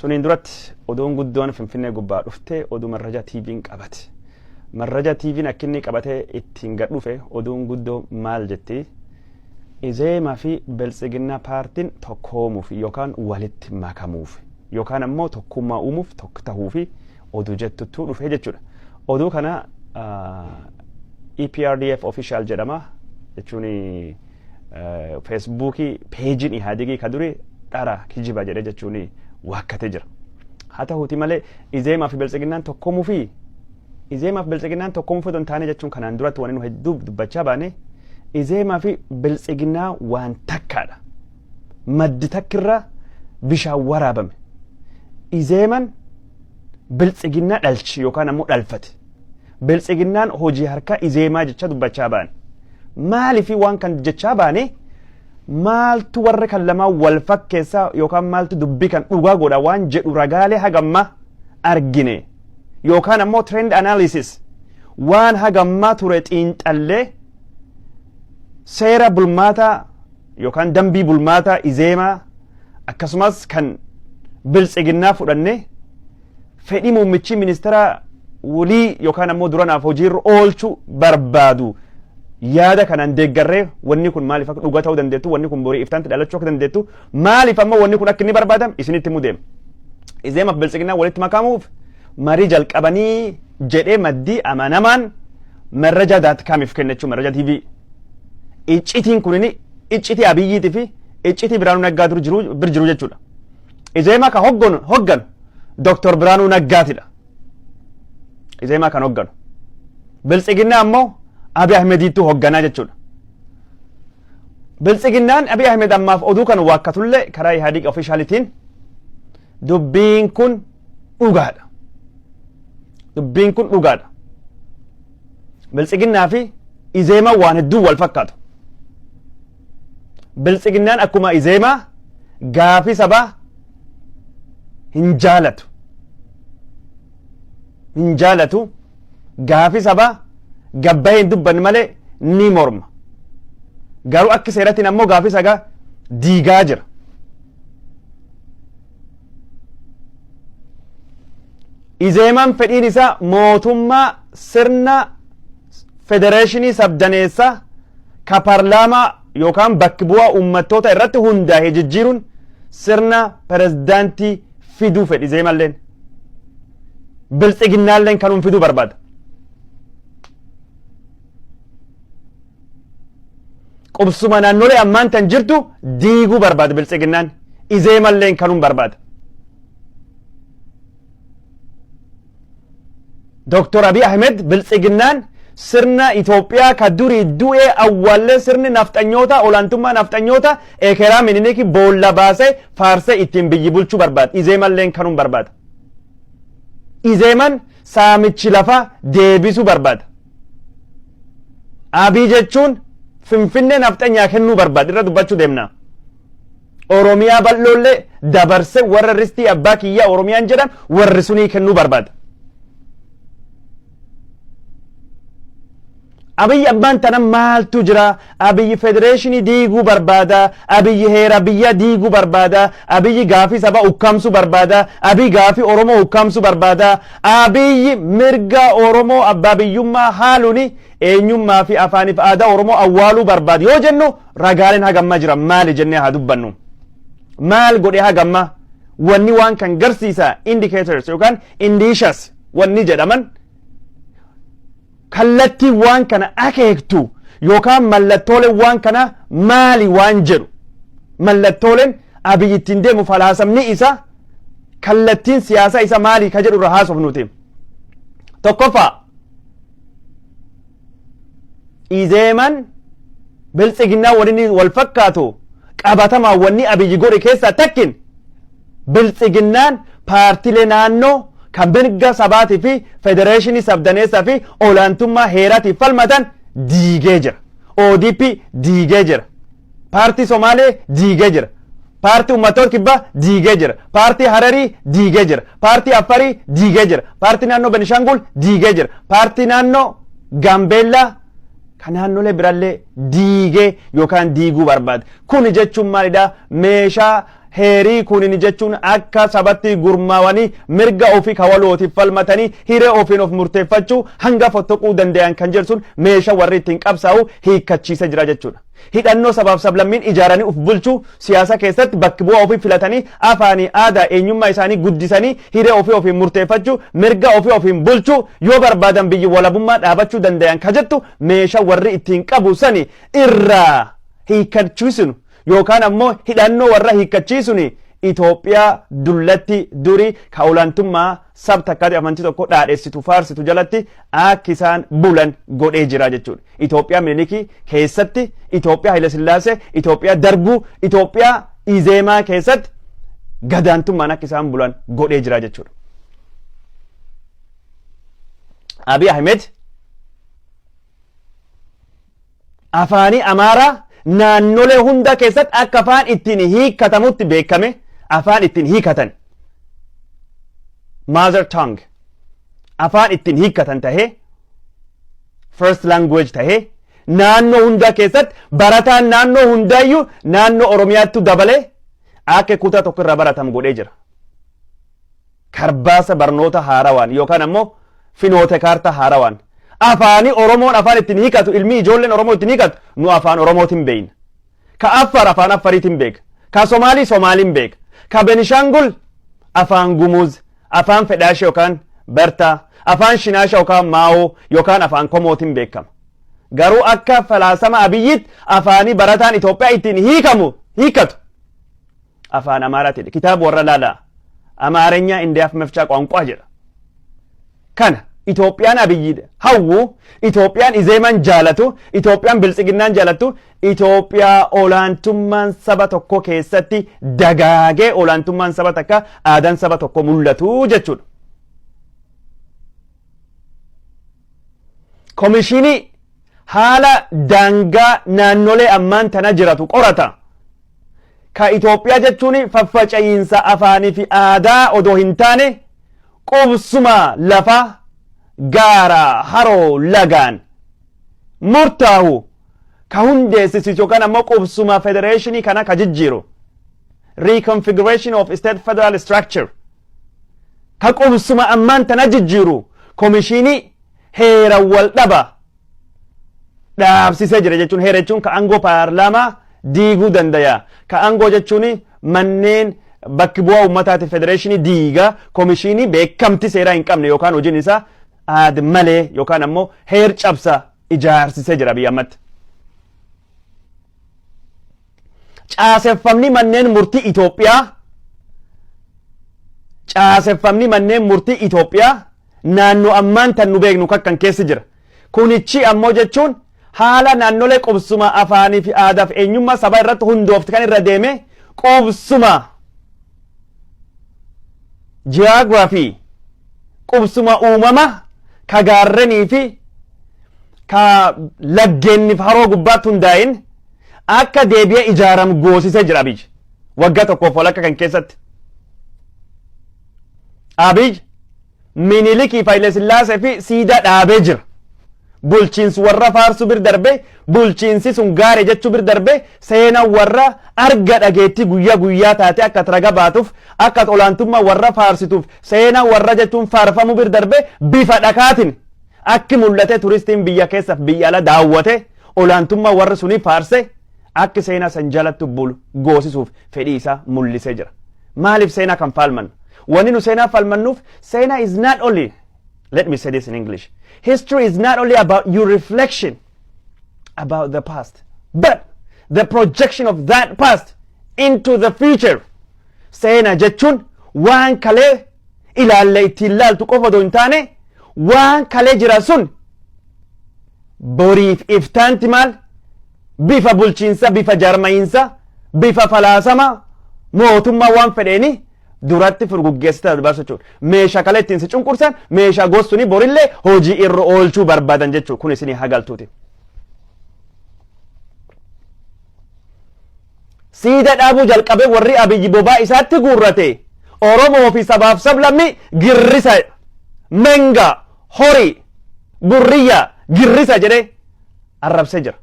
Suniin duratti oduun guddoon Finfinnee gubbaa dhufte oduu Marraja TV'n qabate. Marraja TV'n akka inni qabatee ittiin gad dhufe oduun guddoo maal jetti? Izeemaa fi Biltsiginnaa paartiin tokkoomuuf yookaan walitti makamuuf yookaan ammoo tokkummaa uumuuf tokko tahuufi oduu jettuttuu dhufe jechuudha. Oduu kana EPRDF official jedhama jechuun Feesbuukii peejiin Ihaadigii ka duri dhara kijiba jedhee jechuun waakkatee jira. Haa ta'uuti malee Izeemaa fi Biltsiginnaan tokkoomuu fi Izeemaa fi Biltsiginnaan tokkoomuu fi otoo hin taane jechuun kanaan duratti waan nu hedduu dubbachaa baane, Izeemaa fi Biltsiginnaa waan takkaadha. Maddi takkirraa bishaan waraabame. Izeeman Biltsiginnaa dhalchi yookaan ammoo dhalfate. Biltsiginnaan hojii harkaa Izeemaa jecha dubbachaa baane. Maaliif waan kan jechaa baane, maaltu warra kan lamaan wal fakkeessaa yookaan maaltu dubbii kan dhugaa godha waan jedhu ragaalee hagammaa argine yookaan ammoo trend analysis waan hagammaa ture xiinxallee, seera bulmaataa yookaan dambii bulmaataa Izeemaa akkasumas kan Biltsiginnaa fudhanne, fedhii muummichi ministeera walii yookaan ammoo duranaaf hojiirra oolchuu barbaadu yaada kanaan deeggarree, wanni kun maaliif akka dhugaa ta'uu dandeettu, wanni kun borii iftaanti dhalachuu akka dandeettu, maaliif ammoo wanni kun akka inni barbaadam isinitti himuu deema. Izeemaaf Biltsiginnaa walitti makamuuf marii jalqabanii jedhee maddii amanamaan Marraja dot comiif kenna jechuun Marraja TV. Iccitiin kunini iccitii Abiyyiitii fi iccitii Biraanuu Naggaa dur jiru bir jiru jechuudha. Izeemaa kan hogganu Dr. Biraanuu Naggaatidha. Izeemaa kan hogganu. Biltsiginnaa ammoo Abiy Ahmediitu hogganaa jechuudha. Biltsiginnaan Abiy Ahmed ammaaf oduu kan waakkatullee karaa Ihaadig ofishaalitiin dubbiin kun dhugaadha. Dubbiin kun dhugaadha. Biltsiginnaa fi Izeemaa waan hedduu wal fakkaatu. Biltsiginnaan akkuma Izeemaa gaafii sabaa hin jaalatu. Hin jaalatu. Gaafii sabaa gabbayee hin dubbanne malee ni morma. Garuu akka seerattiin ammoo gaafii sagaa diigaa jira. Izeemaan fedhiin isaa mootummaa sirna federeeshinii sabdaneessaa ka paarlaamaa yookaan bakki bu'aa uummattoota irratti hundaa'e jijjiiruun sirna pirezidaantii fiduu fedhi Izeemalleen. Biltsiginnaalleen kanuma fiduu barbaada. Qubsuma naannolee ammaan tan jirtu diiguu barbaada Biltsiginnaan. Izeemalleen kanuma barbaada. Dr. Abiy Ahmed Biltsiginnaan sirna Itoophiyaa ka durii du'ee awwaallee, sirni nafxanyoota, olaantummaa nafxanyoota ekeraa Miniliki boolla baasee faarsee ittiin biyyi bulchuu barbaada. Izeemalleen kanuma barbaada. Izeeman saamichi lafaa deebisuu barbaada. Abiy jechuun Finfinnee nafxanyaa kennuu barbaada. Irra dubbachuu deemna. Oromiyaa bal'oollee dabarse warra ristii abbaa kiyyaa Oromiyaan jedhan warri sunii kennuu barbaada. Abiyyi abbaan tana maaltu jira? Abiyyi federeeshinii diiguu barbaada. Abiyyi heera biyya diiguu barbaada. Abiyyi gaafii saba ukkaamsuu barbaada. Abiyyi gaafii Oromoo ukkaamsuu barbaada. Abiyyi mirga Oromoo abbaa biyyummaa haaluun eenyummaa fi afaaniif aadaa Oromoo awwaaluu barbaada. Yoo jennu ragaaleen hagammaa jira maali jennee haa dubbannu. Maal godhee hagammaa? Wanni waan kan garsiisa indicators yookaan indicious wanni jedhaman, kallattii waan kana akeektu yookaan mallattooleen waan kana maali waan jedhu, mallattooleen Abiy ittiin deemu, falaasamni isa, kallattiin siyaasaa isa maali ka jedhu irra haasofnuti. Tokkoffaa, Izeeman Biltsiginnaa waliin wal fakkaatu qabatamaa wanni Abiyyi godhe keessaa takkin, Biltsiginnaan paartilee naannoo kan mirga sabaatii fi federeeshinii sabdaneessaa fi olaantummaa heeraatiif falmatan diigee jira. ODP diigee jira. Paartii Somaalee diigee jira. Paartii Uummattoota Kibbaa diigee jira. Paartii Hararii diigee jira. Paartii Affarii diigee jira. Paartii naannoo Benishaangul diigee jira. Paartii naannoo Gaambeellaa kan naannolee birallee diigee yookaan diiguu barbaada. Kuni jechuun maalidha? Meeshaa Heerii kunin jechuun akka sabatti gurmaawanii mirga ofii kawalootiif falmatanii hiree ofiin of murteeffachuu hanga fottoquu danda'an kan jedhu sun meeshaa warri ittiin qabsaa'u hiikkachiisa jira jechuudha. Hidhannoo sabaaf sablammiin ijaaranii uf bulchuu, siyaasa keessatti bakki bu'aa ofii filatanii, afaanii, aadaa, eenyummaa isaanii guddisanii, hiree ofii ofiin murteeffachuu, mirga ofii ofiin bulchuu, yoo barbaadan biyyi walabummaa dhaabachuu danda'an ka jettu meeshaa warri ittiin qabu sani irraa hiikkachiisunu yookaan ammoo hidhannoo warra hiikkachiisuni Itoophiyaa dullatti durii ka olaantummaa sab takkaati amantii tokko dhaadhessitu faarsitu jalatti akka isaan bulan godhee jira jechuudha. Itoophiyaa Minilikii keessatti, Itoophiyaa Haile Sillaasee, Itoophiyaa Darguu, Itoophiyaa Izeemaa keessatti gadaantummaan akka isaan bulan godhee jira jechuudha. Abiy Ahmed afaanii Amaaraa naannolee hunda keessatti akka afaan ittiin hiikkatamutti beekame, afaan ittiin hiikatan, mother tongue, afaan ittiin hiikkatan tahee, first language tahee, naannoo hunda keessatti barataan naannoo hundaayyuu naannoo Oromiyaatti dabalee akka kutaa tokko irraa baratamu godhee jira. Karbaasa barnoota haarawaan yookaan ammoo finoote kaartaa haarawaan afaanii Oromoon afaan ittiin hiikatu, ilmi ijoolleen Oromoo ittiin hiikatu, nu afaan Oromootiin beeyna. Ka Affar afaan Affariitiin beeka. Ka Somaalii Somaaliin beeka. Ka Benishangul afaan Gumuz, afaan Fedhaashe yookaan Bertaa, afaan Shinaasha yookaan Maawoo yookaan afaan Komootiin beekama. Garuu akka falaasama Abiyyitti afaanii barataan Itoophiyaa ittiin hiikamu hiikatu afaan Amaaraatiin. Kitaaba warra laalaa, "አማርኛ እንደ አፍ መፍቻ ቋንቋ" jedha. Kana Itoophiyaan Abiyyi hawwu, Itoophiyaan Izeeman jaalatu, Itoophiyaan Biltsiginnaan jaalattu, Itoophiyaa olaantummaan saba tokko keessatti dagaagee, olaantummaan saba takka, aadaan saba tokko mul'atu jechuudha. Komishinii haala daangaa naannolee ammaan tana jiratu qorata. Ka Itoophiyaa jechuun faffaca'iinsa afaanii fi aadaa odoo hin taane, qubsuma lafa gaara, haroo, lagaan murtaahu ka hundeessisiisu yookaan ammoo qubsuma federeeshinii kana ka jijjiiru, reconfiguration of state federal structure, ka qubsuma ammaan tana jijjiiru komishinii heera wal dhaba dhaabsisee jira jechuun. Heera jechuun ka aangoo paarlaamaa diiguu dandaya, ka aangoo jechuun manneen bakki bu'aa uummataati federeeshinii diiga, komishinii beekamti seeraa hin qabne yookaan hojiin isaa aad malee yookaan ammoo heer cabsa ijaarsisee jira biyya ammatti. Caaseffamni manneen murtii Itoophiyaa, caaseffamni manneen murtii Itoophiyaa naannoo ammaan tan nu beeknu kakkan keessa jira. Kunichi ammoo jechuun haala naannolee qubsuma afaanii fi aadaaf eenyummaa sabaa irratti hundoofte kan irra deeme, qubsuma ji'oogiraafii, qubsuma uumama ka gaarrenii fi ka laggeenniif haroo gubbaatti hundaa'in akka deebi'ee ijaaramu goosisee jira Abiy waggaa tokkoof walakka kan keessatti. Abiy Minilikii fi Haile Sillaasee fi siidaa dhaabee jira. Bulchiinsi warra faarsuu bir darbee, bulchiinsi sun gaarii jechuu bir darbee, seenaa warra arga dhageettii guyyaa guyyaa taate akka raga baatuuf, akka olaantummaa warra faarsituuf, seenaa warra jechuun faarfamuu bir darbee, bifa dhakaatiin akki mul'ate turistiin biyya keessaaf biyya ala daawwate olaantummaa warra sunii faarse akki seenaa san jalatti bulu goosisuuf fedhii isaa mul'isee jira. Maaliif seenaa kan falmannu? Wanni nu seenaa falmannuuf, seenaa is not only, let me say this in English, history is not only about your reflection about the past, but the projection of that past into the future. Seenaa jechuun waan kalee ilaalle ittiin laaltu qofa otoo hin taane, waan kalee jira sun boriif iftaanti maal bifa bulchiinsa, bifa jaarmayiinsa, bifa falaasama mootummaa waan fedheeni duratti furguggeessita dabarsu jechuudha. Meeshaa kalee ittiin si cunqursan, meeshaa gossuni borillee hojii irra oolchuu barbaadan jechuudha. Kun isinii hagaltuuti. Siida dhaabuu jalqabee warri Abiyyi bobaa isaatti guurrate Oromoo fi sabaaf sablammi girrisa, menga, horii, burriyya, girrisa jedhee arrabsee jira.